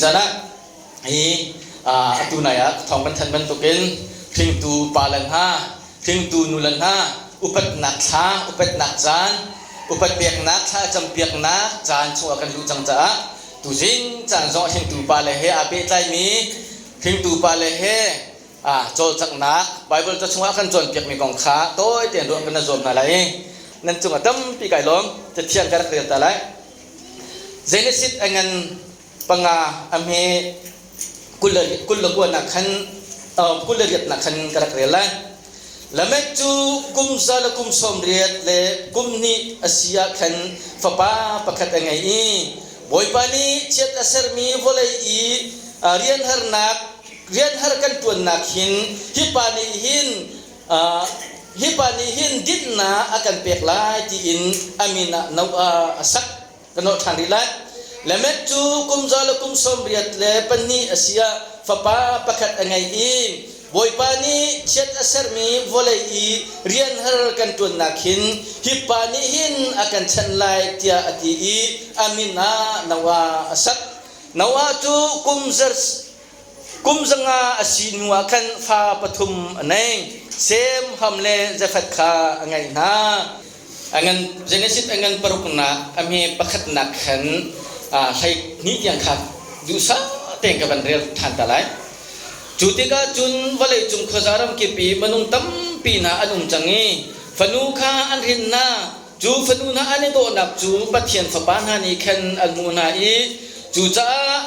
caan ah hi atu nai ah thawng kan thanh bantukin hringtu pa le hna, hringtu nu le hna upatnak thla, upatnak caan, upat peknak, thla campiaknak caan chungah kan luh cang caah tuzing caan zong hringtu pa le he aa pehtlaimi hringtu pa le he cawlcanghnak Bible ca chungah kan cawnpiakmi kong kha tawi tein ruah kan zuam hna lai i nan cungah tampi kai lawm. Cathiang ka rak rel ta lai. Genesis a ngan panga a hme 29 nak khan 28 nak khan ka rak rel lai. Lamek cu kum za le kum 80 le kum hnih a si ah khan fapa pakhat a ngei i Bawipa nih chiat a sermi vawlei i rianharnak rianhar kan ṭuannak hin hi pa nih hin hi pa nih hin dinnak a kan pek lai tiin a min ah Noah a sak. Ka nolh ṭhan rih lai. Lamek cu kum za le kum 82 a si ah fapa pakhat a ngei i Bawipa nih chiat a sermi vawlei i rianhar kan ṭuannak hin hi pa nih hin a kan chanh lai tiah a ti i a min ah Noah a sak. Noah cu kum 500 a si hnuah khan fa pathum a nei. Sem, Ham le Jafeth kha a ngeih hna. A ngan Genesis a ngan paruknak a hme pakhatnak khan hlei hnih tiang kha duhsah tein ka van rel ṭhan ta lai. Cu tikah cun vawleicung khuaza ramkip i minung tampi hna an um cang i fanu kha an hrin hna. Cu fanu hna an i dawhnak cu Pathian fapa hna nih khan an hmuh hna i cucaah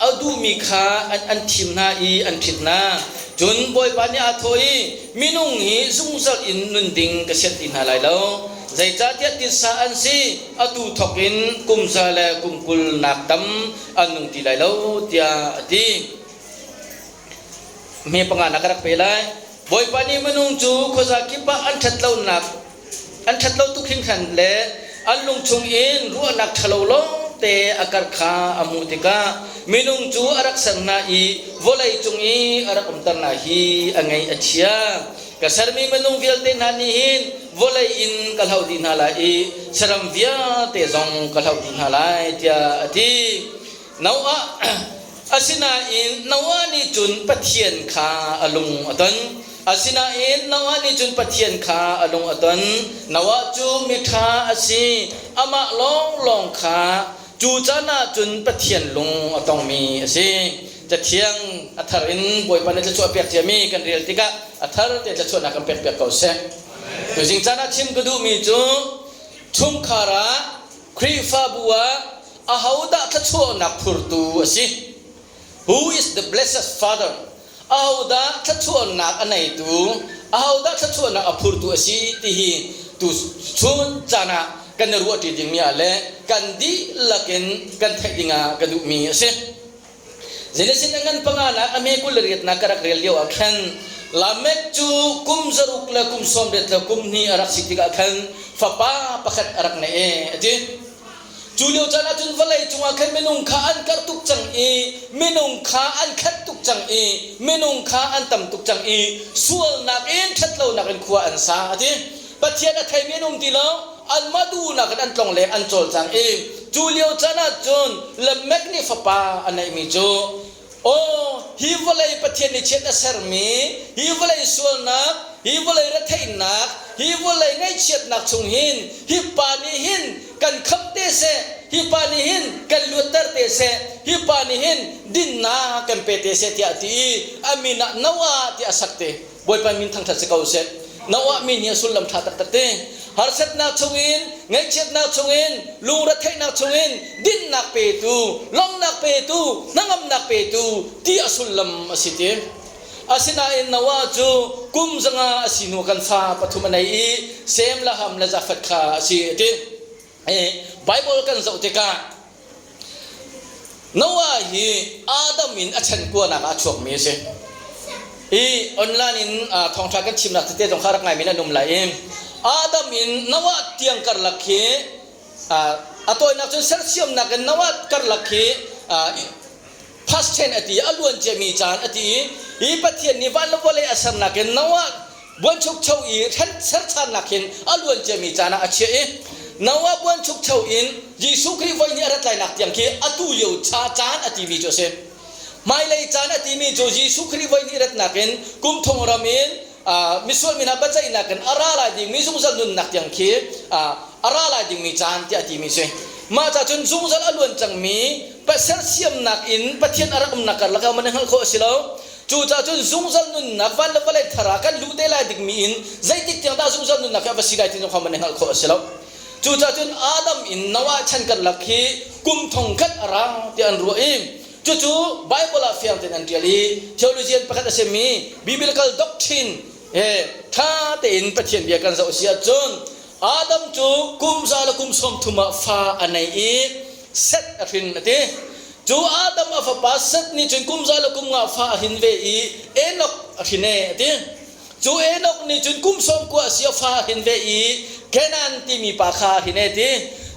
a duhmi kha an thim hna i an ṭhit hna. Cun Bawipa nih aa thawh i, Minung hi zungzal in nun ding ka sianh ti hna lai lo. Zeicahtiah titsa an si, atu thawk in kum za le kum 20 nak tam an nung ti lai lo, tiah a ti. Hme panga na ka rak pe lai. Bawipa nih minung cu khuaza kip ah an ṭhat lonak an ṭhat lo tuk hringhran le an lungchung in ruahnak ṭhalo lawngte a karh kha a hmuh tikah minung cu a rak ser hna i vawlei cung i a rak umter hna hi a ngaih a chia. Ka sermi minung vialte hna nih hin vawlei in ka hloh dih hna lai i saram vialte zong ka hloh dih hna lai, tiah a ti. Noah asinain Noah nih cun Pathian kha a lung a ton. Asinain Noah nih cun Pathian kha a lung a ton. Noah cu miṭha a si. Amah lawnglawng kha cu caan ah cun Pathian lung a tongmi a si. Cathiang a thar in Bawipa nih thluachuah pek ciami kan rel tikah a thar te thluachuahnak kan pek piak ko seh. Tuzing caan ah chim ka duhmi cu chungkhar ah Khrihfabu ah ahodah thluachuahnak phurtu a si? Who is the blessed father? Ahodah thluachuahnak a neitu? Ahodah thluachuahnak a phurtu a si ti hi tu chun caan ah kan i ruahṭi dingmi ah le kan dihlak in kan theih dingah ka duhmi a si. Genesis a ngan panganak a me 28nak ka rak rel lio ah khan Lamek cu kum zaruk le kum 80 le kum hnih a rak si tikah khan fapa pakhat a rak nei e a ti. Cu lio caan ah cun vawlei cungah khan minung kha an karh tuk cang i minung kha an khat tuk cang i minung kha an tam tuk cang i sualnak in ṭhatlonak in khua an sa a ti. Pathian a theimi an um ti lo, anmah duhnak in an tlong le an cawlcang i cu lio caan ah cun Lamek nih fapa a neihmi cu Aw, hi vawlei Pathian nih chiat a sermi, hi vawlei sualnak, hi vawlei retheihnak, hi vawlei ngaihchiatnak chung hin hi pa nih hin kan khamh te seh, hi pa nih hin kan luatter te seh, hi pa nih hin dinnak kan pe te seh tiah a ti i a min ah Noah tiah a sak te. Bawipa min thangṭhat si ko seh. Noah min hi a sullam ṭha taktak te. Harsatnak chungin, ngaihchiatnak chungin, lungretheihnak chungin dinnak petu, lawmhnak petu, hnangamnak petu ti a sullam a si ti. Asinain Noah cu kum 500 a si hnu kan fa pathum a nei i Sem le Ham le Jafeth kha a si a ti. Bible kan zoh tikah Noah hi Adam in a chan kuanak ah a chuakmi a si. I online in thawngṭha kan chimnak tete zong kha rak ngaimi nan um lai i Adam in Noah tiang karlak hi a tawinak cun sersiamnak in Noah karlak hi past tense a ti a luan ciami caan a ti i hi Pathian nih van le vawlei a sernak in Noah buanchukcho i serchannak hin a luan ciami caan ah a chiah i. Noah buanchukcho in Jesuh Khrih voi hnih a rat lainak tiang khi atu lio cha caan a timi cu a si. Hmailei caan a timi cu Jesuh Khrih voi hnih ratnak in kum thong ram in misual mi hna biaceihnak in a ra lai dingmi zungzal nunnak tiang khi a ra lai dingmi caan tiah a timi a si. Mah ca cun zungzal a luan cangmi sersiamnak in Pathian a rak umnak karlak ah man hngalh khawh a si lo. Cucaah cun zungzal nunnak van le vawlei thar ah kan luh te lai dingmi in zeitik tiang dah zungzal nunnak hi a va si lai ti zong kha man hngalh khawh a si lo. Cucaah cun Adam in Noah chan karlak hi kum thong khat a rang tiah an ruah i cucu Bible ah fiang tein an ṭial i theologian pakhat a simi biblical doctrine he ṭha tein Pathian bia kan zoh si ahcun Adam cu kum za le kum sawm thum ah fa a nei i Seth a hrin a ti. Cu Adam a fapa Seth nih cun kum za le kum nga fa a hrin ve i Enoch a hrin e a ti. Cu Enoch nih cun kum sawm kua a si a fa a hrin ve i Kenan timi pa kha a hrin e ti.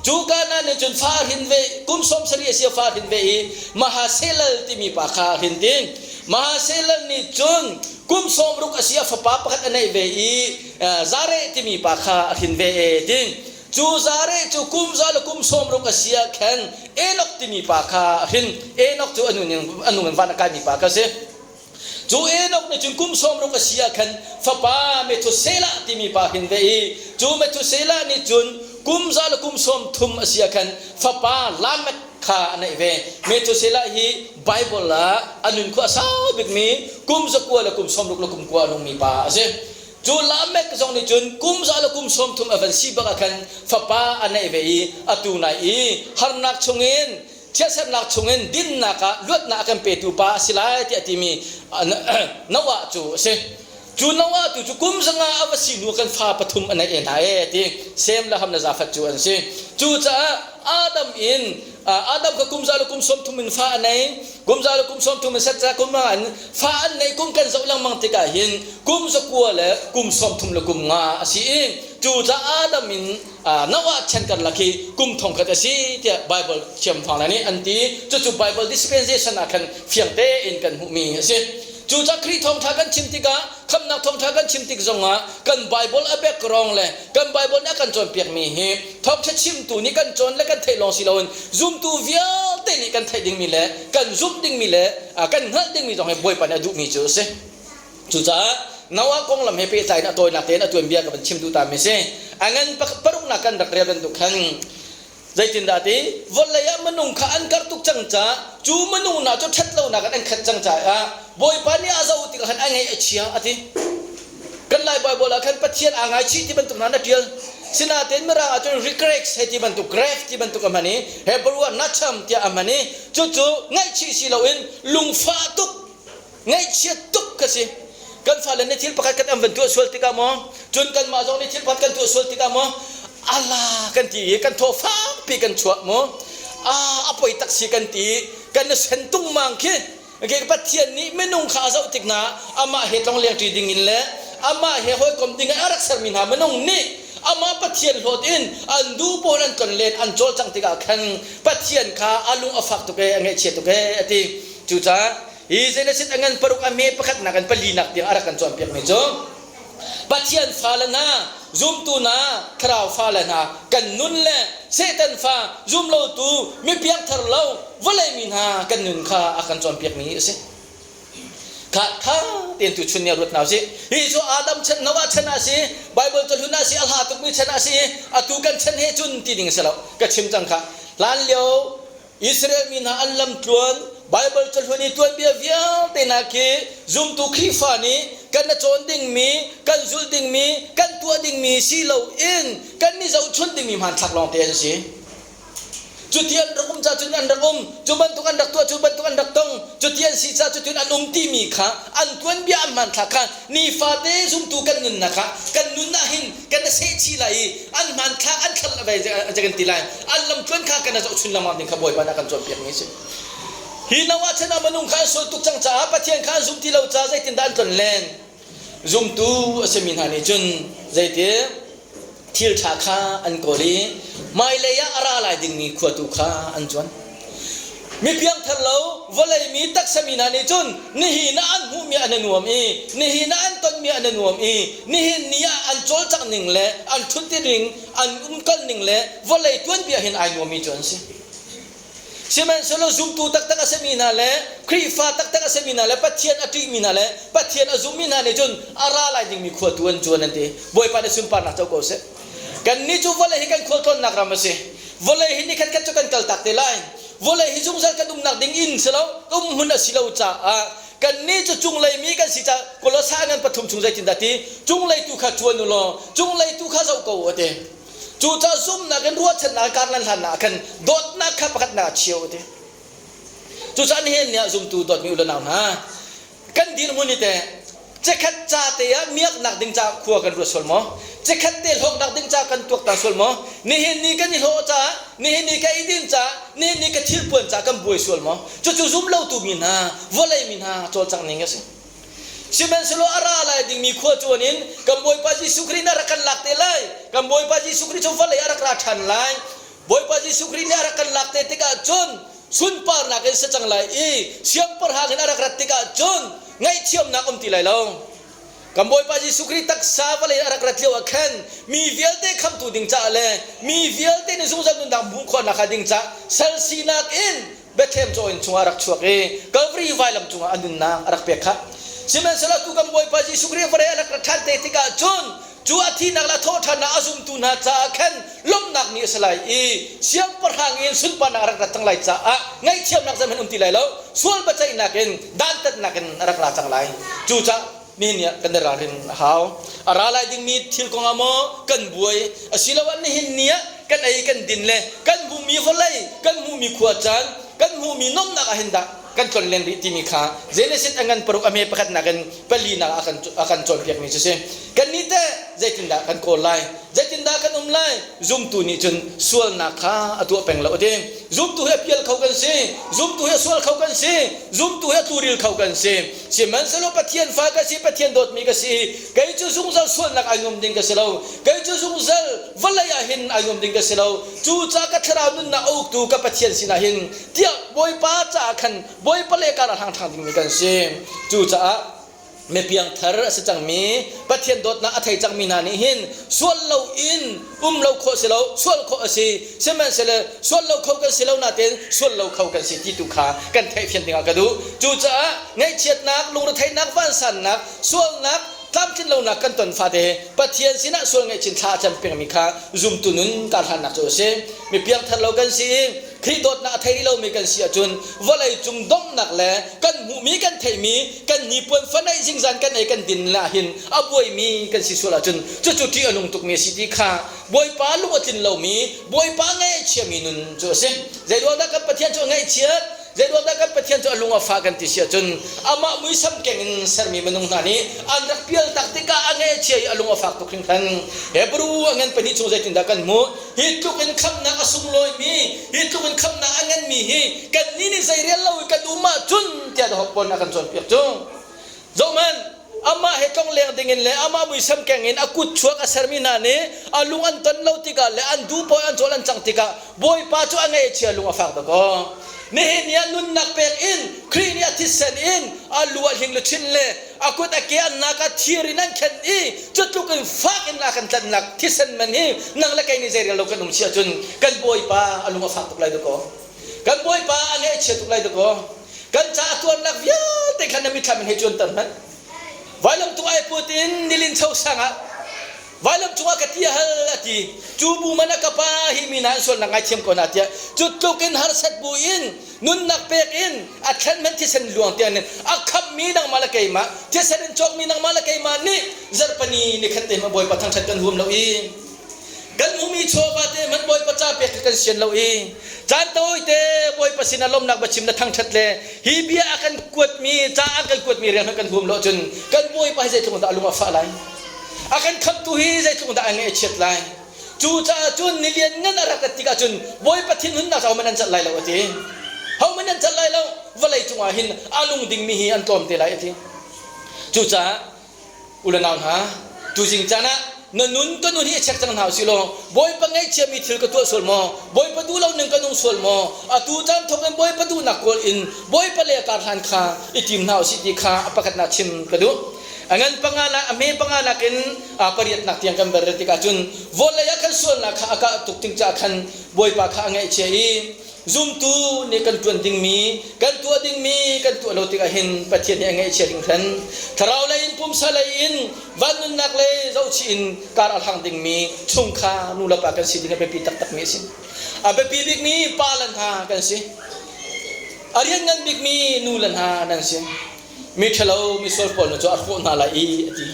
Cu Kanan nih cun fa a hrin ve kum sawm sarih a si a fa a hrin ve i Mahaselal timi pa kha a hrin ti. Mahaselal nih cun kum sawm ruk a si a fapa pakhat a neih ve i Zareh timi pa kha a hrin ve e ti. Cu Zareh cu kum za le kum sawm ruk a si ah khan Enoch timi pa kha a hrin. Enoch cu a nung in van a kaimi pa kha a si. Cu Enoch nih cun kum sawm ruk a si ah khan fapa Methuselah timi pa hrin ve i cu Methuselah nih cun kum za le kum sawm thum a si ah khan fapa Lamech kha a neih ve. Methuselah hi Bible ah a nun khua a sau bikmi kum zakua le kum sawm ruk le kum kua a nungmi pa a si. Cu Lamek zong nih cun kum za le kum sawm thum a van si bak ah khan fapa a neih ve i atu nai i harnak chungin chiatsernak chungin dinnak ah luatnak a kan petu pa a si lai tiah a timi Noah cu a si. Cu Noah tu cu kum zanga a va si hnu kan fa pathum a neih hna e ti Sem le Ham le Jafeth cu an si. Cucaah Adam in Adam kha kum za le kum sawm thum in fa a nei kum za le kum sawm thum in Seth kum an fa an neih kum kan zoh lengmang tikah hin kum zakua le kum sawm thum le kum nga a si i cucaah Adam in Noah chan karlak hi kum thong khat a si tiah Bible thiamfang nih an ti. Cucu Bible dispensation ah khan fiang tein kan hmuhmi a si. Cucaah Khrih thawngṭha kan chim tikah khamhnak thawngṭha kan chim tik zongah kan Bible a background le kan Bible nih a kan cawnpiakmi hi thawngṭha chimtu nih kan cawn le kan theih lawng si loin zumtu vialte nih kan theih dingmi le kan zumh dingmi le kan hngalh dingmi zong hi Bawipa nih a duhmi cu a si. Cucaah Noah konglam he pehtlai in a tawinak tein a tuanbia ka van chim duh ta mi si. A ngan paruknak kan rak rel bantuk khan zeitindah ti vawlei ah minung kha an karh tuk cang caah cu minung hna cu ṭhat lonak in an khat cang caah Bawipa nih a zoh tikah khan a ngaih a chia a ti. Kan Lai Bible ah khan Pathian aa ngaichih ti bantuk hna na ṭial. Sinain Mirang ah cun regrets hei ti bantuk grave ti bantuk a hman i Hebrew ah nacham tiah a hman i cucu ngaihchih si loin lungfah tuk Ngaihchiat tuk ka si. Kan fale nih thil pakhat kan an van tuah sual tikah maw, cun kanmah zong nih thil pakhat kan tuah sual tikah maw, ala kan ti i kan thaw fakpi kan chuah maw, a a poi tak si kan ti i kan i sen tungmang khi. Okay, Pathian nih minung kha a zoh tik hna amah he tlong lengṭi ding in le amah he hawikom ding in a rak sermi hna minung nih amah Pathian hlawt in an duh pawl an ton len an cawlcangh tikah khan Pathian kha a lung a fak tuk ee a ngaihchia tuk ee a ti. Cucaah Hi Genesis a ngan paruk a hme pakhatnak in palinak tiang a rak kan cawnpiakmi cu Pathian fale hna, zumtu hna, thlarau fale hna kan nun le Satan fa zumlotu mi piangthar lo vawlei mi hna kan nun kha a kan cawnpiakmi a si. Kha tha tein tu chun ni ruat hna usih. Hi cu Adam chan Noah chan ah si, Bible cahlun ah si, a hla tukmi chan ah si, atu kan chan he cun ti ding a si lo. Ka chim cang kha. Hlan lio Israel mi hna an lamtluan Baibal cahlun i tuanbia vialte hna khi zumtu Khrihfa nih kan na cawn dingmi, kan zulh dingmi, kan tuah dingmi si loin kan i zohchunh dingmi hmanthlak lawngte an si. Cuti an rak um ca cun an rak um, cu bantuk an rak tuah, cu bantuk an rak tong, cuti an si ca cutin an um timi kha an tuanbia an hmanthlak kha nifate zumtu kan nunnak ah kan nun ah hin kan i sehchih lai i an hmanthlak an thlan a kan ti lai an lamtluan kha kan i zohchun lengmang ding kha Bawipa nih a kan cawnpiakmi a si. Hi Noah chan ah minung kha an sual tuk cang caah Pathian kha an zum ti lo caah zeitindah an tlon len? Zumtu a simi hna nih cun zeiti thil ṭha kha an kawl i hmailei ah a ra lai dingmi khua tu kha an cuan. Mi piangthar lo, vawlei mi, taksa mi. cangmi hna nih cun nihin ah an hmuhmi an i nuam i nihin ah an tonmi an i nuam i nihin ni ah an cawlcangh ning le an ṭhut ning an umkal ning le vawlei tuanbia hin ai nuammi cu an si. Sihmanhsehlaw zumtu taktak a simi hna le Khrihfa taktak a simi hna le Pathian a ṭihmi hna le Pathian a zummi hna nih cun a ra lai dingmi khua tu an cuan an ti. Bawipa nih sunparnak co ko seh. Kannih cu vawlei hi kan khualtlawnnak ram a si. Vawlei hi nikhat khat cu kan kaltak te lai. Vawlei hi zungzal kan umnak ding inn si lo, umhmun a si lo caah kannih cu cunglei mi kan si caah Kolosa ngan pathum chung zeitindah ti cunglei tu kha cuan u law cunglei tu kha zoh ko u a ti. Cucaah zumhnak in ruahchannak kar nan hlannak ah khan dawtnak kha pakhatnak ah chia u ti. Cucaah nihin ni ah zumtu dawtmi u le nau hna, kan dirhmun hi teh chikkhat ca te ah miaknak ding ca khua kan ruat sual maw? Chikkhat te hlawknak ding ca kan tuaktan sual maw? Nihin ni kan i hlawh caah, nihin ni ka i din caah, nihin ni ka thilpuan caah kan buai sual maw? Cucu zum lotu mi hna, vawlei mi hna cawlcangh ning a si. Sihmanhsehlaw a ra lai dingmi khua cuan in kan Bawipa Jesuh Khrih nih a rak kan lak te lai. Kan Bawipa Jesuh Khrih cu vawlei a rak ra ṭhan lai. Bawipa Jesuh Khrih nih a rak kan lak te tikah cun sunparnak in si cang lai i siangpahrang in a rak rat tikah cun ngaihthiamnak um ti lai lo. Kan Bawipa Jesuh Khrih taksa vawlei a rak rat lio ah khan mi vialte khamhtu ding caah le mi vialte nih zungzal nunnak hmuh khawhnak hnga ding caah sal sinak in Bethlehem caw inn chungah a rak chuak i Calvary vailam cungah a nunnak a rak pek khah. Sihmanhsehlaw tu kan Bawipa Jesuh Khrih vawlei a rak ra ṭhan te tikah cun cu a thihnak le a thawhṭhannak a zumtu hna caah khan lawmhnak ni a si lai i siangpahrang in sunparnak a rak rat cang lai caah ngaihthiamnak zeihmanh um ti lai lo sual biaceihnak in dantatnak in a rak ra cang lai. Cucaah nihin ni ah kan i ralrin a hau. A ra lai dingmi thil kongah maw kan buai asiloah nihin ni ah kan ei kan din le kan hmuhmi vawlei kan hmuhmi khua caan kan hmuhmi nuamhnak ah hin dah kan tlonlen rih timi kha Genesis a ngan paruk a hme pakhatnak in palinak ah a kan cawnpiakmi cu si. Kannih teh zeitindah kan kawl lai? Zeitindah kan um lai? Zumtu nih cun sualnak kha a tuah peng lo a ti. Zumtu hi a pial kho kan si. Zumtu hi a sual kho kan si. Zumtu hi a tluril kho kan si. Sihmanhsehlaw Pathian fa ka si, Pathian dawtmi ka si. Kei cu zungzal sualnak ai nuam ding ka si lo. Kei cu zungzal vawlei ah hin ai nuam ding ka si lo. Cucaah ka thlarau nunnak a uktu ka Pathian sinah hin tiah Bawipa caah khan Bawipa le kar a hlang ṭhang dingmi kan si. Cucaah mipiangthar a si cangmi Pathian dawtnak a thei cangmi hna nih hin sual lo in um lo khawh si lo sual khawh a si sihmanhsehlaw sual lo kho kan si lo nain sual lo kho kan si ti tu kha kan theihfian dingah ka duh cucaah ngaihchiatnak lungretheihnak vansannak sualnak tlamtlin lonak kan ton fate Pathian sinah sual ngaihchin thla a cam pengmi kha zumtu nun karhlannak cu a si mi piangthar lo kan si i Khrih dawtnak a thei rih lomi kan si ahcun vawlei cung donghnak le kan hmuhmi kan theihmi kan hnipuan fanaih zingzan kan ei kan din le ahhin a buaimi kan si sual ahcun cucu ṭih a nung tukmi a si ti kha Bawipa lung a tlin lomi Bawipa ngaih a chiami nun cu a si. Zeiruang dah kan Pathian cu a ngaihchiat? Zeiruang dah kan Pathian cu a lung a fah kan ti si ahcun amah muisam keng in sermi minung hna nih an rak pial tak tikah a ngaih a chia i a lung a fak tuk hringhran. Hebrew a ngan pahnih chung zeitindah kan hmuh? Hi tluk in khamhnak a sunglawimi, hi tluk in khamhnak a nganmi hi kannih nih zeirel lo i kan um ahcun tiah dahawk pawl nih a kan cawnpiak cu. Zohhmanh, amah he tlongleng dingin le amah muisam keng in a kut chuak a sermi hna nih a lung an ton lo tikah le an duh paoh an cawl an cangh tikah Bawipa cu a ngaih a chia lung a fak dakaw. Nihin ni ah nunnak pek in Khrih nih a thisen in a lu a hling luchin le a kut a ke an nak ah thir in an khenh i cu tluk in fak in a kan tlanhnak thisen man hi nang le kei nih zeirel lo kan um si ahcun kan Bawipa a lung a fak tuk lai dakaw. Kan Bawipa a ngaih a chia tuk lai dakaw. Kan ca a tuarnak vialte kha na mitthlam in hei cuanter hmanh. Vailam tung ai put in nilin cho sang ah vailam cungah ka ti a hal a ti cu bu man a ka pa hi mi hna an sualnak ngaithiam ko hna tiah cu tluk in harsat bu in nunnak pek in a thlen hmanh thisen luang tiang in a khammi nangmah le keimah thisen in cawkmi nangmah le keimah nih zarhpani ni khat te hmanh Bawipa thangṭhat kan huam lo i kan hmumi chawva te hmanh Bawipa ca pek kan sian lo i caan tawite Bawipa sinah lawmnak biachim na thangṭhat le hi bia a kan kuatmi ca a kan kuatmi rian hmanh kan huam lo ahcun kan Bawipa hi zeitluk dah a lung a fah lai A kan khamhtu hi zeitluk dah a ngaih a chiat lai. Cucaah cun ni lianngan a rak rat tikah cun Bawipa thinhunnak cu ahohmanh an celh lai lo a ti. Hohmanh an celh lai lo. Vawlei cungah hin a nung dingmi hi an tlawm te lai a ti. Cucaah u le nau hna, tuzing caan ah Na nun ka nun hi check cang hna usih law Bawipa ngaihchiami thil ka tuah sual maw? Bawipa duh lo ning ka nung sual maw? Atu caan thawk in Bawipa duhnak kawl in Bawipa le kar hlan kha i tim hna usih ti kha a pakhatnak chim ka duh. A ngan panga nak a hme panga nak in a pariatnak tiang kan ber tikah cun vawlei ah khan sualnak kha a kah tuk ting caah khan Bawipa kha a ngaihchia i Zumtu nih kan ṭuan dingmi, kan tuah dingmi kan tuah lo tikah hin Pathian nih a ngaihchia hringhran. Thlarau lei in pumsa lei in van nunnak lei zohchih in kar a hlang dingmi chungkhar nulepa kan si ding a biapi taktakmi a si. A biapi bikmi pa le hna kan si. A rian ngan bikmi nu le hna nan si. Mi ṭhalo, misual pawl nu cu a hrawh hna lai i a ti.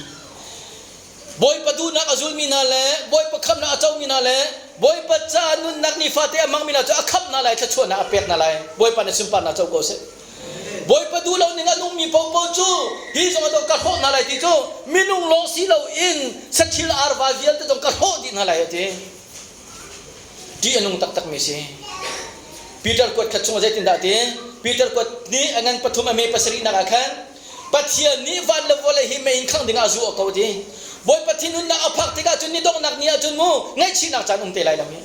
Bawipa duhnak a zulmi hna le Bawipa khamhnak a comi hna le Bawipa ca nunnak nifate a hmangmi hna cu a khamh hna lai, thluachuahnak a pek hna lai. Bawipa nih sunparnak co ko seh. Bawipa duh lo ning a nungmi paohpaoh cu hi zong ah ka hrawh hna lai ti cu minung lawng si loin sathil arva vialte zong ka hrawh dih hna lai a ti. Ṭih a nung taktakmi si. Peter kuat khat chungah zeitindah a ti? Peter kuat nih a ngan pathum a me pasarihnak ah khan Pathian nih van le vawlei hi mei in khangh dingah a zuh ko ti. Bawipa thinhunnak a phak tikah cun ni donghnak ni ahcun mu ngaihchihnak caan um te lai lo hi.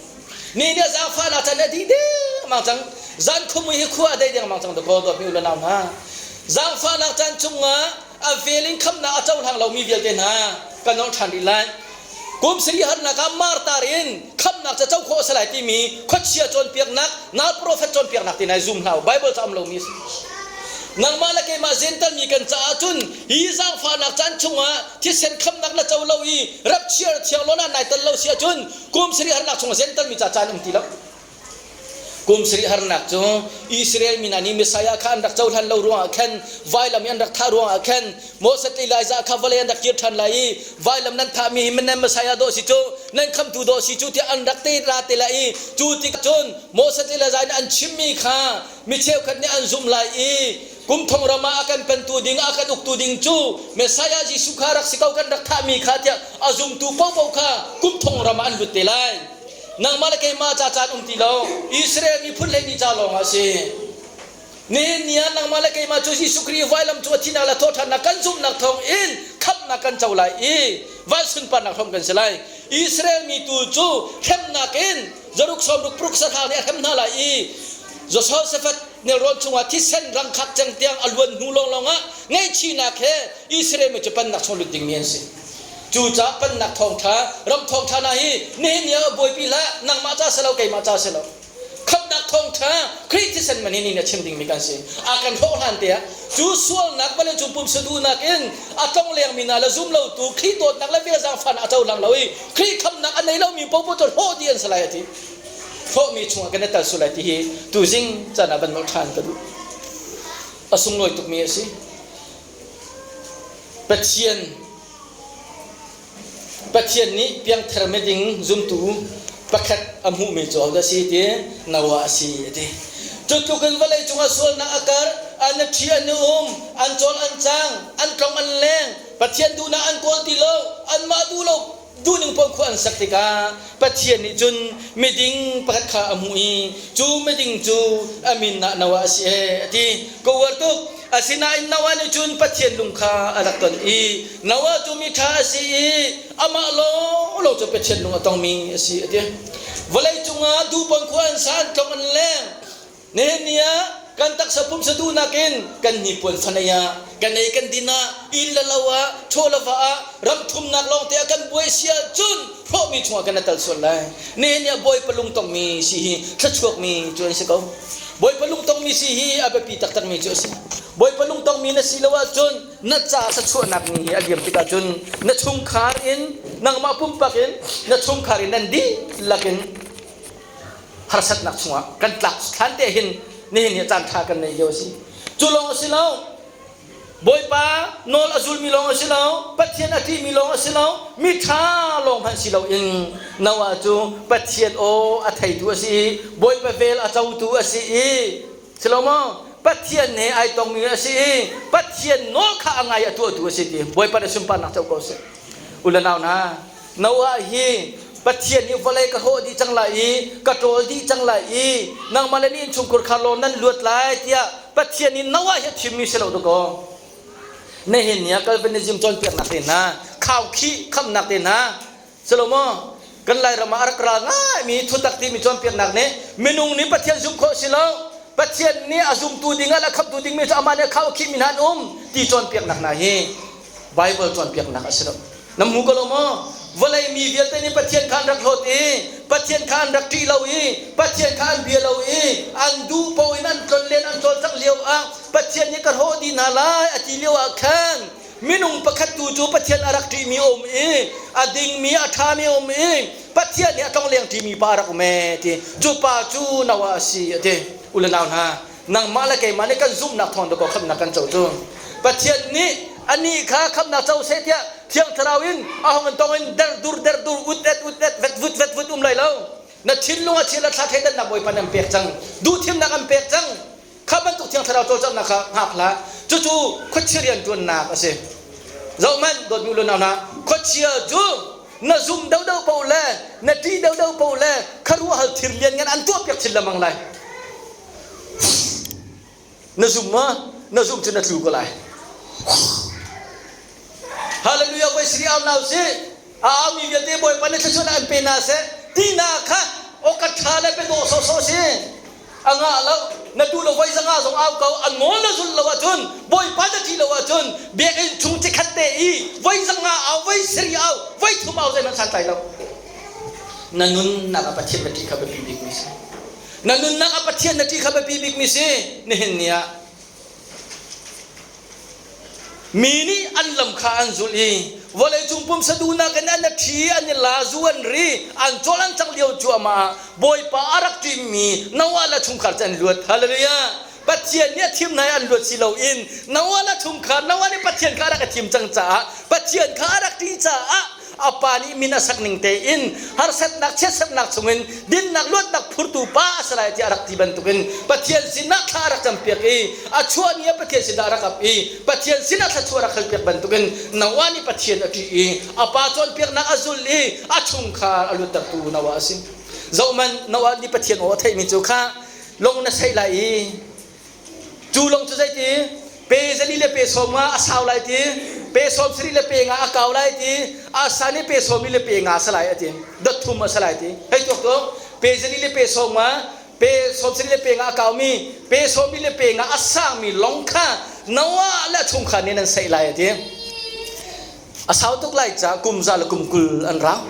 Ni nih a zaangfahnak caan a dih dengmang cang. Zan khumui hi khua a dei dengmang cang dakaw dawtmi u le nau hna. Zaangfahnak caan chungah a vel in khamnak a cohlang lomi vialte hna kan nolh ṭhan rih lai. Kum sarih harnak ah martar in khamnak ca co khawh a si lai timi khuachia cawnpiaknak, nal profet cawnpiaknak ti nai zum hlah u. Bible ca um lomi a si. Nangmah le keimah Gental mi kan caah cun hi zaangfahnak caan chungah thisen khamnak na co lo i rapchiar thiang lawn ah nai tel lo si ahcun kum sarih harnak chungah Gental mi ca caan um ti lo. Kum sarih harnak cu Israel mi hna nih Messiah kha an rak cohlan lo ruangah khan vailam i an rak thah ruangah khan Moses le Elijah kha vawlei an rak kir ṭhan lai i vailam nan thahmi hi nan Messiah dawh si cu nan khamtu dawh si cu tiah an rak te ra te lai i cu tikah cun Moses le Elijah nih an chimmi kha mi cheukhat nih an zumh lai i kum thong ram ah a kan pentu ding a kan uktu ding cu Messiah Jesuh kha rak si ko kan rak thahmi kha tiah a zumtu paohpaoh kha kum thong ram ah an lut te lai. Nangmah le keimah ca caan um ti lo. Israel miphun hleihnih ca lawng ah a si. Nihin ni ah nangmah le keimah cu Jesuh Khrih vailam cung a thihnak le thawhṭhannak kan zumhnak thawng in khamhnak kan co lai i van sunparnak hrawm kan si lai. Israel mi tu cu hremnak in zaruk sawmruk paruk sahrang nih a hrem hna lai i Jehoshaphat nelrawn chungah thisen rangkhak ceng tiang a luan hnu lawnglawng ah ngaihchihnak he Israel mi cu pennak chung lut dingmi an si. Cucaah pennak thawngṭha, ram thawngṭha hna hi nihin ni ah buaipi hlah, nangmah ca si lo, keimah ca si lo. Khamhnak thawngṭha Khrih thisen man hi ni na chim dingmi kan si. A kan hlawh hlan te ah cu sualnak vawleicung pumsa duhnak in a tlong lengmi hna le zum lotu Khrih dawtnak le vel zaangfahnak a cohlang lo i Khrih khamhnak a nei lomi paohpaoh cu hlawh dih an si lai a ti. Hlawhmi chungah kan i tel sual lai ti hi tuzing caan ah van nolh ṭhan ka duh. A sunglawi tukmi a si. Pathian Pathian nih piangthar miding zumtu pakhat a hmuhmi cu ahodah a si ti Noah a si a ti. Cu tluk in vawlei cungah sualnak a karh, an i ṭhi an i um, an cawl an cang, an tlong an leng, Pathian duhnak an kawl ti lo, anmah duh lo duhning paoh khua an sak tikah Pathian nih cun miding pakhat kha a hmuh i cu miding cu a min ah Noah a si ee a ti. Ka uar tuk. Asinain Noah nih cun Pathian lung kha a rak ton i Noah cu mi ṭha a si i amah lawnglawng cu Pathian lung a tongmi a si a ti. Vawlei cungah duhpon khua an sa an tlong an leng. Nihin ni ah kan taksa pumsa duhnak in kan hnipuan fanei ah kan ei kan din ah inn le lo ah chaw le va ah ram thumnak lawngte ah kan buai si ahcun hrawhmi chungah kan i tel sual lai. Nihin ni ah Bawipa lungtongmi si hi thluachuakmi cu an si ko. Bawipa lungtongmi si hi a biapi taktakmi cu a si. Bawipa lungtongmi na si lo ahcun na ca thluachuahnak ni hi a liam tikah cun na chungkhar in nangmah pumpak in na chungkhar in nan dihlak in harsatnak chungah kan tlak hlan te hin nihin hi caan ṭha kan nei lio a si. Cu lawng a si lo, Bawipa nawl a zulmi lawng a si lo, Pathian a ṭihmi lawng a si lo, miṭha lawng hmanh si loin Noah cu Pathian aw a theitu a si i Bawipa vel a cotu a si i si lo maw? Pathian he ai tongmi a si i Pathian nawl kha a ngai a tuahtu a si ti Bawipa nih sunparnak co ko seh. U le nau hna, Noah hi Pathian nih vawlei ka hrawh dih cang lai i ka ṭawl dih cang lai i nangmah le na innchungkhar kha law nan luat lai tiah Pathian nih Noah hi a thimmi si lo dakaw. Nihin ni ah Calvinism cawnpiaknak te hna, khaukhih khamnak te hna, Salomo kan Lairam ah a rak ral ngaimi thutak timi cawnpiaknak nih minung nih Pathian zumh khawh si lo Pathian nih a zumtu ding ah le a khamhtu dingmi cu amah nih a khau a khihmi hna an um ti cawnpiaknak hna hi Baibal cawnpiaknak a si lo. Na hmu ko lo maw? Vawlei mi vialte nih Pathian kha an rak hlawt i Pathian kha an rak ṭih lo i Pathian kha an bia lo i an duh paoh in an tlonlen an cawlcangh lio ah Pathian nih ka hrawh dih hna lai a ti lio ah khan minung pakhat tu cu Pathian a rak ṭihmi a um i a dingmi a ṭhami a um i Pathian nih a tlongleng ṭimi pa a rak um ee ti cu pa cu Noah a si a ti. U le nau hna nangmah le keimah nih kan zumhnak thawng dakaw khamhnak kan co cu Pathian nih anih kha khamhnak co seh tiah Thiang Thlarau in a hong in tong in derdur derdur ut et ut et vet vut vet vut um lai lo na thinlung a thil a thla thleidannak Bawipa nih an pek cang duhthimnak an pek cang kha bantuk Thiang Thlarau cawlcanghnak kha hngak hlah cucu khuachia rianṭuannak a si zohhmanh dawtmi u le nau hna khuachia cu na zum deuhdeuh paoh le na ṭih deuhdeuh paoh le khuaruahhal thil lianngan an tuahpiak chin lengmang lai na zum ma na zum cu na tlu ko lai Hallelujah voi sri au nau si a aumi vialte Bawipa nih thluachuah an pe na seh tina kha oka ṭha le pe dawh sawhsawh si a ngah lo na duh lo voi zanga zong au ko a nawl na zulh lo ahcun Bawipa na ṭih lo ahcun biakinn chung cikhat te i voi zanga au voi sari au voi thum au zeihmanh santlai lo na nunnak ah Pathian na ṭih kha biapi bikmi si na nunnak ah Pathian na ṭih kha biapi bikmi si nihin ni ah Mi nih an lam kha an zulh i vawleicung pumsa duhnak in an ṭhi, an i la, zu an ri, an cawl an cangh lio cuahmah ah Bawipa a rak ṭimmi Noah le chungkhar cu an luat. Hallelujah! Pathian nih a thim hna i an luat si loin Noah le chungkhar, Noah nih Pathian kha a rak i thim cang caah, Pathian kha a rak ṭih caah a pa nih min a sak ning tein harsatnak chiatsernak chungin dinnak luatnak phurtu pa a si lai tiah a rak ti bantukin Pathian sinah thla a rak campiak i a chuah ni ah Pathian sinah a rak ap i Pathian sinah thluachuah a rak halpiak bantukin Noah nih Pathian a ṭih i a pa cawnpiaknak a zul i a chungkhar a luattertu Noah a si. Zohhmanh Noah nih Pathian aw a theihmi cu kha lung na seih lai i Cu lawng cu zeiti pe zali le pe sawm nga a sau lai ti, pe sawm sarih le pe nga a kau lai ti, a san i pe sawm li le pe nga a si lai a ti. Dot thum a si lai ti. Hei tuak tuak, pe zali le pe sawm nga, pe sawm sarih le pe nga a kaumi, pe sawm li le pe nga a sangmi lawng kha Noah le a chungkhar nih nan saih lai a ti. A sau tuk lai caah kum za le kum 20 an rau.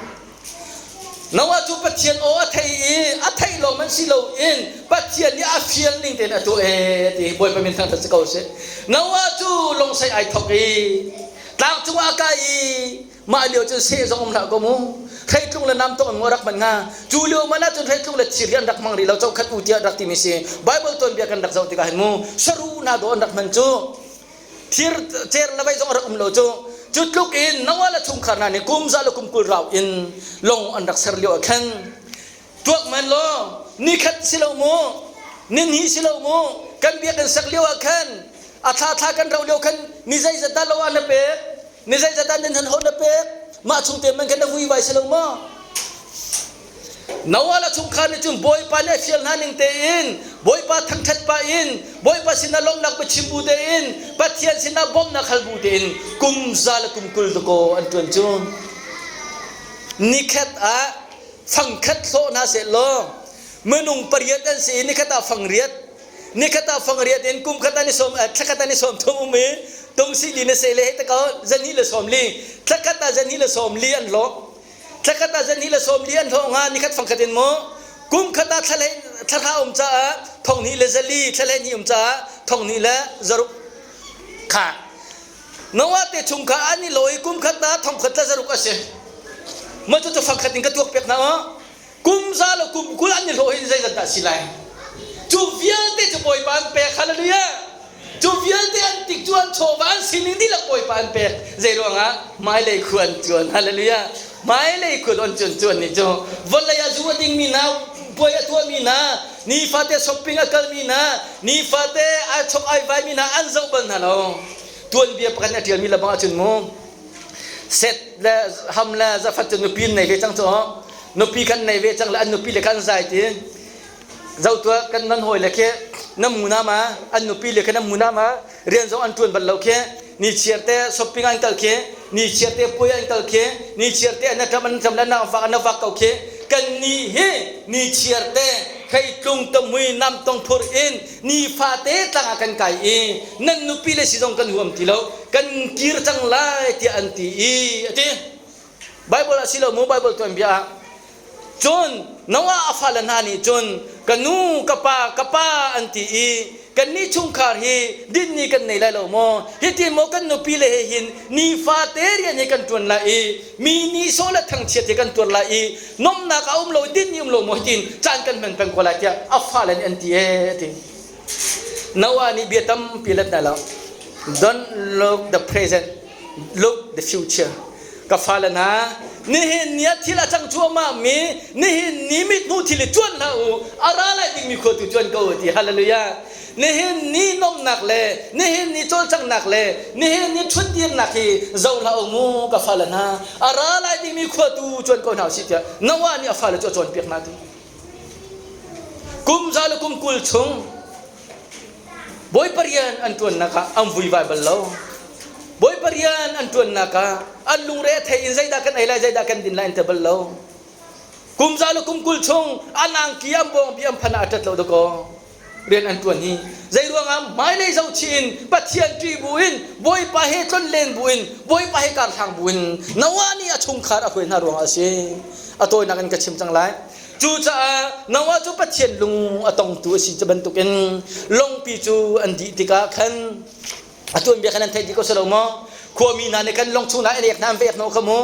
Noah cu Pathian aw a thei i a theih lawng man si loin Pathian nih a fial ning tein a tuah ee ti Bawipa min thangṭhat si ko seh. Noah cu lungsei ai thawk i tlang cungah a kai i mah lio cun seh zong um hlah ko mu. Hreitlung le namtong in maw rak hman hnga? Cu lio man ahcun hreitlung le thir hi an rak hmang rih lo cokhat u tiah rak timi si. Bible tuanbia kan rak zoh tikah hin mu saru na dawh an rak hman cu. Thir cer le vei zong a rak um lo cu. Cu tluk in Noah le chungkhar hna nih kum za le kum 20 rau in lung an rak ser lio ah khan tuak man law nikhat si lo mu nihnih si lo mu kan biakinn sak lio ah khan a thla thla kan ro lio khan ni zeizat dah lo ah na pek ni zeizat dah nan han na pek mah chung te man khan na vui vai si lo maw Noah le chungkhar nih cun Bawipa nih a fial hna ning tein Bawipa thangṭhat pah in Bawipa sinah lawmhnak biachim bu tein Pathian sinah bawmhnak hal bu tein kum za le kum 20 dakaw an ṭuan cu nikhat ah fangkhat hlawh hna seh law minung pariat an si i nikhat ah fangriat nikhat ah fangriat in kum khat an i sawm thlakhat an i sawm thum um i tungsi li na se le hei ta ko zani le sawm li thlakhat ah zani le sawm li an hlawh Thlakhat ah zan hnih le sawm li an hlawh hnga nikhat fangkhat in maw kum khat ah thla um caah thong hnih le zali thla hnih um caah thong hnih le zaruk kha Noah te chung kha an i lawi kum khat ah thong khat le zaruk a si mah cu fangkhat in ka tuak piak hna aw kum za le kum 20 an i hlawh hin zeizat dah si lai cu vialte cu Bawipa an pek hallelujah Cu vialte an tik cu an chawva an sining dihlak Bawipa an pek. Zei ruangah? Hmailei khu an cuan. Hallelujah. Hmailei khu an cuan cuan ni cu vawlei ah zu a dingmi hna, puai a tuahmi hna, nifate shopping a kalmi hna, nifate ai chok ai vaimi hna an zoh bal hna lo. Tuanbia pakhat nih a ṭialmi lebang ahcun mu Set le Ham le Zafat cu nupi an nei ve cang cu. Nupi khan nei ve cang le an nupi le khan zai ti. Zo tuah kan nan hawi le khi na mu na ma an nupi le khi na mu na ma rian zong an ṭuan bal lo khi. Ni chiar te shopping an kal khi, ni chiar te puai an kal khi, ni chiar te an ṭam an ṭam le an vak an vak ko khi. Kan nih hi ni chiar te hreitlung tamui namtong phur in nifate tlang ah kan kai i nan nupi le si zong kan huam ti lo kan kir cang lai tiah an ti i a ti. Bible ah si lo mu Bible tuanbia ah Cun Noah a fale hna nih cun ka nu ka pa ka pa an ti i kannih chungkhar hi dinni kan nei lai lo maw? Hitin maw kan nupi le he hin nifate rian hi kan ṭuan lai i mi nihsawh le thangchiat hi kan tuar lai i nomnak a um lo dinni um lo maw hitin caan kan hman peng ko lai tiah a fale nih an ti ee a ti. Noah nih bia tampi let hna lo. Don't look the present, look the future. Ka fale hna, nihin ni ah thil a cang cuahmah mi, nihin ni mithmuh thil i cuan hlah u, a ra lai dingmi khua tu cuan ko u ti. Hallelujah. Nihin ni nomnak le nihin ni cawlcanghnak le nihin ni ṭhutdirnak hi zoh hlah u mu ka fale hna, a ra lai dingmi khua tu cuan ko hna u sih tiah Noah nih a fale cu a cawnpiak hna ti. Kum za le kum 20 chung Bawipa rian an ṭuannak ah an vuivai bal lo. Bawipa rian an ṭuannak ah an lungre a thei in zeidah kan ei lai, zeidah kan din lai an ti bal lo. Kum za le kum 20 chung an angki an bawngbi an phan ah a ṭat lo dakaw rian an ṭuan hi. Zei ruangah hmailei zohchih in Pathian ṭih bu in Bawipa he tlonlen bu in Bawipa he karhlang bu in Noah nih a chungkhar a hruai hna ruangah a si. A tawinak in ka chim cang lai. Cucaah Noah cu Pathian lung a tongtu a si cu bantukin longpi cu an dih tikah khan a tuanbia khan an theih dih ko si lo maw? Khuami hna nih khan lawng chung hna an ek hna an vek hnawh kha mu.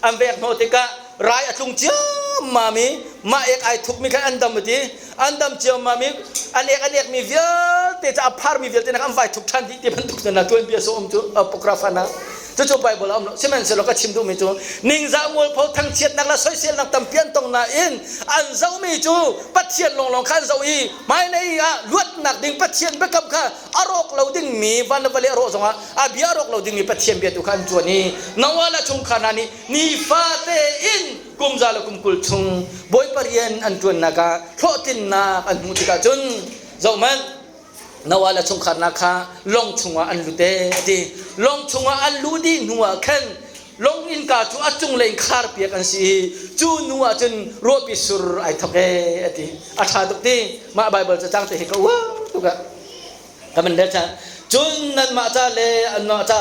An vek hnawh tikah rai a tlung ciammam i mah ek ai thukmi khan an dam a ti. An dam ciammam i an ek an ekmi vialte cu a pharmi vialte nak an vai thuk ṭhan dih ti bantuk cun tuanbia sawm cu apocrypha na Cucu Bible a um lo. Sihmanhsehlaw ka chim duhmi cu ningzah mualpho thangchiatnak le soiselnak tampi an tong nain an zohmi cu Pathian lawnglawng kha an zoh i hmailei ah luatnak ding Pathian biakam kha a rawk lo dingmi van le vawlei a rawh zongah a bia a rawk lo dingmi Pathian bia tu kha an cuan i Noah le chungkhar hna nih nifate in kum za le kum 20 chung Bawipa rian an ṭuannak ah hlawhtlinnak an hmuh tikah cun zohhmanh Noah le chungkhar hna kha lawng chungah an lut ee a ti. Lawng chungah an luh dih hnuah khan lawng innka cu a cunglei in kharpiak an si i cu hnu ah cun ruahpi sur ai thawk ee a ti. A ṭha tuk ti. Mah Baibal cacang te hi ka uar tuk ah. Ka man rel cang. Cun nanmah ca le anmah ca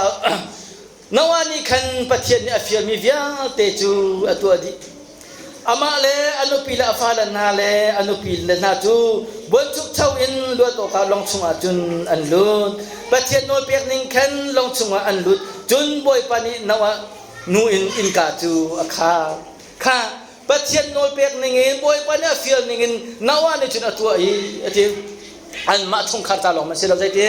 Noah nih khan Pathian nih a fialmi vialte cu a tuah dih. Amah le a nupi le a fale hna le a nupi le hna cu buanchukcho in luat awkah lawng chungah cun an lut. Pathian nawlpek ning khan lawng chungah an lut. Cun Bawipa nih Noah nu in innka cu a khar. Kha Pathian nawlpek ningin Bawipa nih a fial ningin Noah nih cun a tuah i a ti. Anmah chungkhar ca lawng man si lo zeiti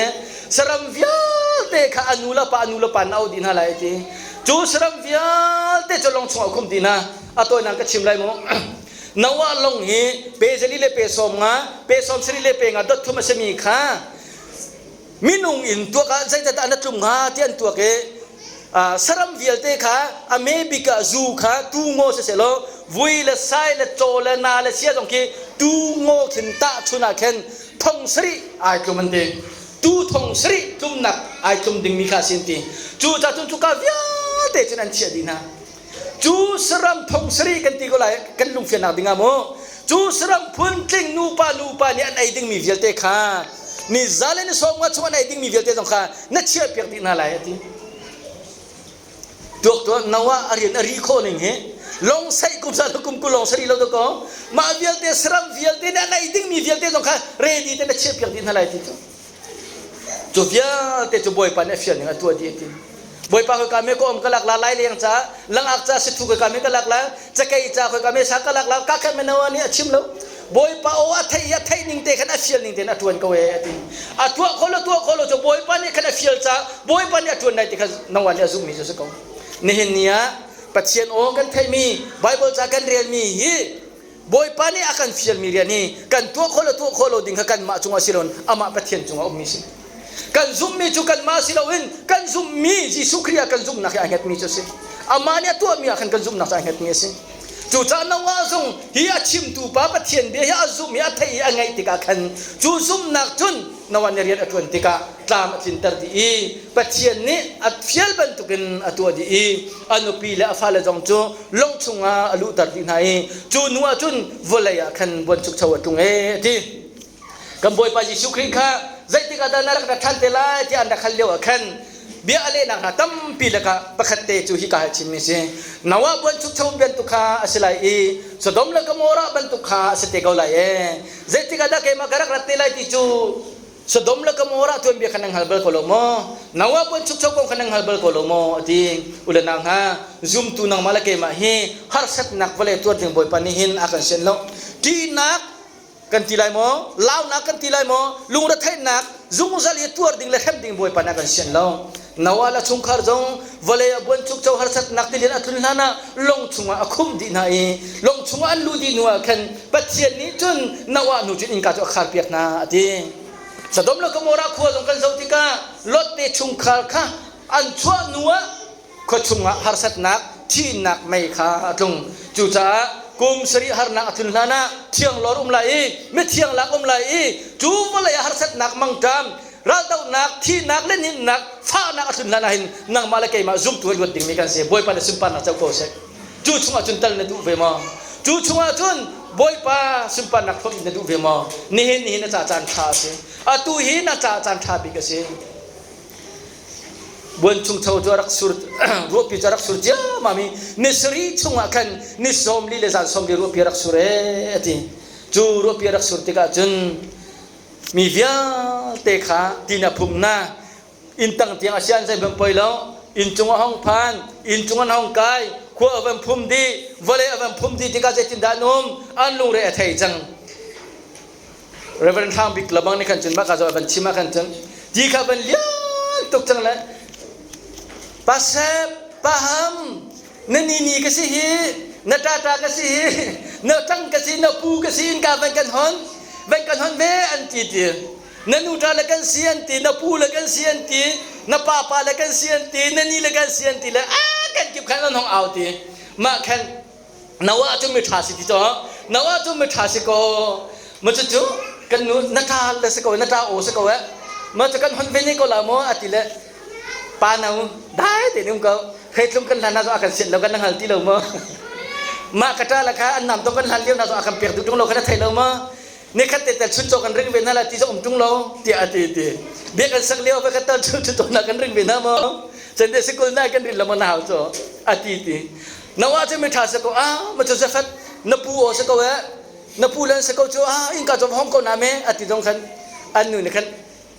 saram vialte kha a nu le pa a nu le pa na auh dih hna lai a ti. Cu saram vialte cu lawng chungah khum dih hna. A tawinak ka chim lai mu. Noah lawng hi pe zali le pe 50 pe 70 le pe nga dot thum a simi kha minung in tuak ah zeidah na tlum hnga ti an tuak i saram vialte kha a me bik ah zu kha tu ngaw siseh law vui le sai le caw le na le sia zong khi tu ngaw khin tah chun ah khin thong sarih ai tlum an ti tu thong sarih tlumnak ai tlum dingmi kha a si an ti cu ca cun cuka vialte cun an chiah dih hna Cu saram thong sarih kan ti ko lai kan lungfiannak ding ah mu. Cu saram phuntling nupa nupa nih an ei dingmi vialte kha ni za le ni 50 chung an ei dingmi vialte zong kha na chiahpiak dih hna lai a ti. Tuak tuah Noah a rian a ri khawh ning hi long saih kum sa kum ku long sari lo to ko mah vialte saram vialte nih an ei dingmi vialte zong kha ready te na chiahpiak dih hna lai ti cu. Cu vialte cu Bawipa nih a fial ning a tuah dih a ti. Bawipa khoi ka me ka om ka lak la lai leng ca langak ca sithu khoi ka me ka lak la cakei ca khoi ka me sa ka lak la ka khat me nawa nih a chim lo. Bawipa aw a theih i a theih ning te khan a fial ning tein a tuan ko e a ti. A tuah kho lo tuah kho lo cu Bawipa nih khan a fial ca Bawipa nih a tuan lai ti kha Noah nih a zumhmi cu a si ko. Nihin ni ah Pathian aw kan theihmi Bible ca kan relmi hi Bawipa nih a kan fialmi rian hi kan tuah khawh le tuah khawh lo ding kha kanmah cungah si loin amah Pathian cungah ummi si. Kan zumhmi cu kanmah si loin kan zumhmi Jesuh Khrih ah kan zumhnak hi a hngetmi cu a si. Amah nih a tuahmi ah khan kan zumhnak cu a hngetmi a si. Cucaah Noah zong hi a chimtu pa Pathian bia hi a zumh i a theih i a ngaih tikah khan cu zumhnak cun Noah nih rian a ṭuan tikah tlam a tlinter dih i Pathian nih a fial bantukin a tuah dih i a nupi le a fale zong cu lawng chungah a luhter dih hna i cu hnu ah cun vawlei ah khan buanchukcho a tlung ee a ti. Kan Bawipa Jesuh Khrih kha zeitik ah dah na rak ra ṭhan te lai tiah an rak hal lio ah khan bia a lehnak hna tampi lakah pakhat te cu hika hi a chimmi a si. Noah buanchukcho bantuk kha a si lai i Sodom le Gomorrah bantuk kha a si te ko lai ee. Zeitik ah dah keimah ka rak rat te lai ti cu Sodom le Gomorrah tuanbia kha nan hngal bal ko lo maw? Noah buanchukcho kong kha nan hngal bal ko lo maw? a ti. U le nau hna, zumtu nangmah le keimah hi harsatnak vawlei tuar ding Bawipa nih hin a kan sian lo. Ṭihnak kan ti lai maw launak kan ti lai maw lungretheihnak zungzal i tuar ding le hrem ding bawipa nih a kan sian lo Noah le chungkhar zong vawlei a buanchukcho harsatnak tilian a tlun hlan ah lawng chungah a khumh dih hna i lawng chungah an luh dih hnu ah khan Pathian nih cun Noah hnu cun innka cu a kharpiak hna a ti Sodom le Gomorrah khua zong kan zoh tikah Lot te chungkhar kha an chuah hnu ah khua chungah harsatnak thihnak mei kha a tlung. Cucaah kum sarih harnak a tlun hlanah thianglawr um lai i mithiang lak um lai i cu vawlei ah harsatnak mangṭam raldohnak thihnak le ninnak fahnak a tlun hlan ah hin nangmah le keimah zumtu a luat dingmi kan si. Bawipa na sunparnak co ko seh. Cu chungah cun tal na duh ve maw? Cu chungah cun Bawipa sunparnak hrawmh na duh ve maw? Nihin nihin na ca caan ṭha a si. Atu hi na ca caan ṭha bik a si. Buanchungcho cu a rak sur ruahpi cu a rak sur ciammam i ni sarih chungah khan ni 40 le zan 40 ruahpi a rak sur ee a ti. Cu ruahpi a rak sur tikah cun mi vialte kha ti na phum na inn tang tiang a si an zeihmanh poi lo inn cung a hong phan inn cung an hong kai khua a van phum dih vawlei a van phum dih tikah zeitindah an um an lungre a thei cang Reverend Hrang Bik lebang nih khan cun mah ka zaw van chim ah khan cun ti kha van lian tuk cang le pasep paham na ni ni ka si hi na tata ka si hi na tang ka si na pu ka si in ka van kan hon van kan hon ve an ti ti na nu ta le kan si an ti na pu le kan si an ti na pa pa le kan si an ti na ni le kan si an ti le a kan kip khan an hong au ti mah khan Noah cu miṭha si ti cu Noah cu miṭha si ko ma cucu kan nu na ṭa le si ko na ṭa aw si ko eh ma cu kan hon ve ne ko la maw a ti le pa no dai tein um ko hreitlung kan hlan na a kan sian lo kan na hngal ti lo maw mah ka ṭa la kha an nam tong kan hlan lio na a kan pek duh ṭung lo kha na thei lo maw nikhat te tel chuncaw kan ring ve hna la ti zong um ṭung lo tiah a ti ti bia kan sak lio va ka tel chuncaw na kan ring ve hna maw cende sikul na kan rin lo maw na hau cu a ti ti Noah cu miṭha si ko ah ma cu Jafet na pu aw si ko eh na pu len si ko cu ah innka cu hong ko na me a ti zong khan an nu nih khan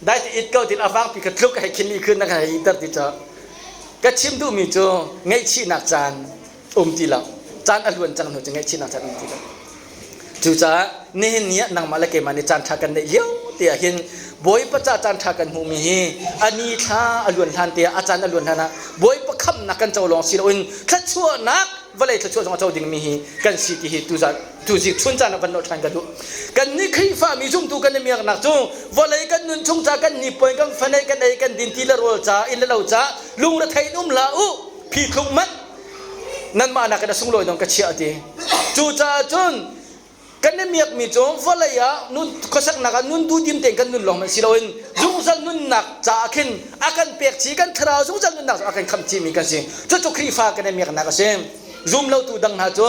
dai ti it ko tin a vangpi kha tluk hei khin li khun na khan hei ter ti cu ka chim duhmi cu ngaihchihnak caan um ti lo caan a luan cang hnu cu ngaihchihnak caan um ti lo Cucaah nihin ni ah nangmah le keimah nih caanṭha kan neih lio te ah hin Bawipa ca caanṭha kan hmuhmi hi a ni thla a luan hlan te ah a caan a luan hlan ah Bawipa khamhnak kan co lawng si loin thluachuahnak vawlei thluachuah zong a co dingmi hi kan si ti hi tuzan tuzi chun caan ah van lawh ṭhan ka duh. Kan nih Khrihfa mi zumtu kan i miaknak cu vawlei kan nun chung ca kan hnipuan kan fanei kan ei kan din ti le rawl ca inn le lo ca lungrethei in um hlah u phithlung manh nanmah nakin a sunglawi dong ka chiah a ti. Cucaah cun kan i miakmi cu vawlei ah nun khuasaknak ah nun duhdim tein kan nun lawng hmanh si loin zungzal nunnak caah khin a kan pek chih kan thlarau zungzal nunnak a kan khamh chihmi kan si. Cucu Khrihfa kan i miaknak a si. Zumlotu dang hna cu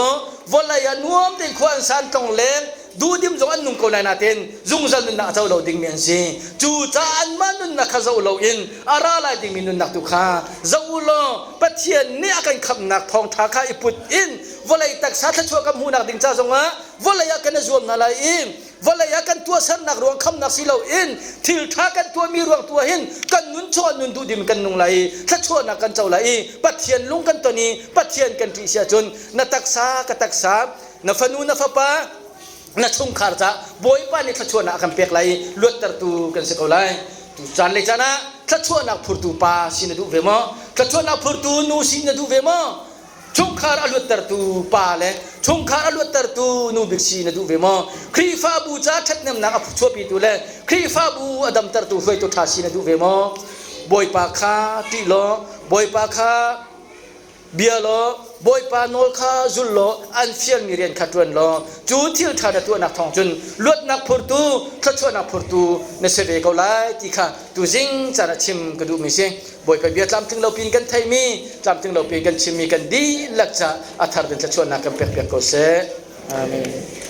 vawlei ah nuam tein khua an san tlong leng duhdim zong an nung ko lai nain zungzal nunnak a co lo dingmi an si. Cucaah anmah nunnak kha zoh loin a ra lai dingmi nunnak tu kha zoh u law Pathian nih a kan khamhnak thawngṭha kha i put in vawlei taksa thluachuah kan hmuhnak ding ca zongah vawlei ah kan i zuam hna lai i vawlei ah kan tuahsernak ruang khamnak si loin thil ṭha kan tuahmi ruang tu ah hin kan nun chungah nun duhdim kan nung lai i thluachuahnak kan co lai i Pathian lung kan ton i Pathian kan ṭih si ahcun na taksa ka taksa na fanu na fapa na chungkhar ca Bawipa nih thluachuahnak a kan pek lai i luattertu kan si ko lai. Tu caan le caan ah thluachuahnak phurtu pa si na duh ve maw? Thluachuahnak phurtu nu si na duh ve maw? Chungkhar a luattertu pa le chungkhar a luattertu nu bik si na duh ve maw? Khrihfabu ca ṭhathnemnak a chuahpitu le Khrihfabu a damtertu hruaitu ṭha si na duh ve maw? Bawipa kha ṭih law Bawipa kha. Bia law Bawipa nawl kha zul law an fialmi rian kha ṭuan law cu thil ṭha na tuahnak thawng cun luatnak phurtu thluachuahnak phurtu na si ve ko lai ti kha tuzing caan ah chim ka duhmi si. Bawipa bia tlamtling lo piin kan theihmi tlamtling lo piin kan chimmi kan dihlak ca a thar in thluachuahnak kan pekpiak ko seh. Amen.